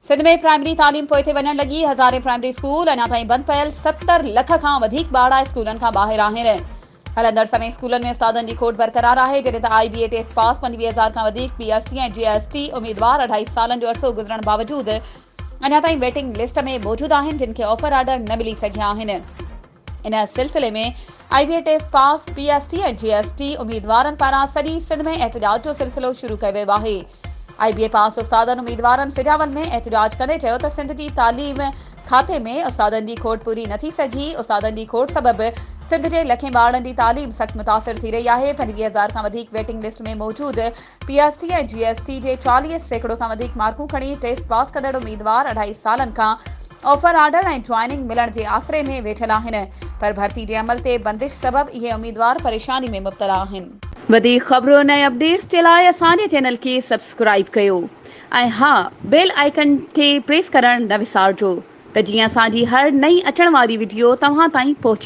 Sindh ۾ primary تعليم پوئتي وڃڻ لڳي، هزارين پرائمري اسڪول اڃا تائين بند پيل، 70 لک کان وڌيڪ ٻارڙا اسڪولن کان ٻاهر آهن. هلندڙ سوين اسڪولن ۾ استادن جي کوٽ برقرار آهي، جڏهن ته آء بي اي ٽيسٽ پاس 25 هزار کان وڌيڪ P S T ۽ G S T اميدوار اڍائي سالن جو عرصو گذرڻ باوجود اڃا تائين ويٽنگ لسٽ ۾ موجود آهن، جن کي آفر آرڊر نه ملي سگهيا آهن. ان سلسلي ۾ I B A test pass P S T ۽ G S T اميدوارن پاران سڄي سنڌ ۾ احتجاج جو سلسلو شروع ڪيو ويو آهي. آء بي اي پاس استادن اميدوارن سجاول ۾ احتجاج ڪندي چيو ته سنڌ جي تعليم کاتي ۾ استادن جي کوٽ پوري نه ٿي سگهي، استادن جي کوٽ سبب سنڌ جي لکين ٻارڙن جي تعليم سخت متاثر ٿي رهي آهي، 25 هزار کان وڌيڪ ويٽنگ لسٽ ۾ موجود P S T ۽ G S T جي 40% کان وڌيڪ مارڪون کڻي ٽيسٽ پاس ڪندڙ اميدوار اڍائي سالن کان آفر آرڊر ۽ جوائننگ ملڻ جي آسري ۾ ويٺل آهن پر ڀرتي جي عمل تي بندش سبب اهي اميدوار پريشاني ۾ مبتلا آهن. وڌيڪ خبرن ۽ اپڊيٽس جي لاء اسان جي چينل کي سبسڪرائيب ڪيو ۽ ها بيل آئيڪن کي پريس ڪرڻ نه وسارجو ته جيئن اسان جي هر نئين اچڻ واري وڊيو توهان تائين پهچي.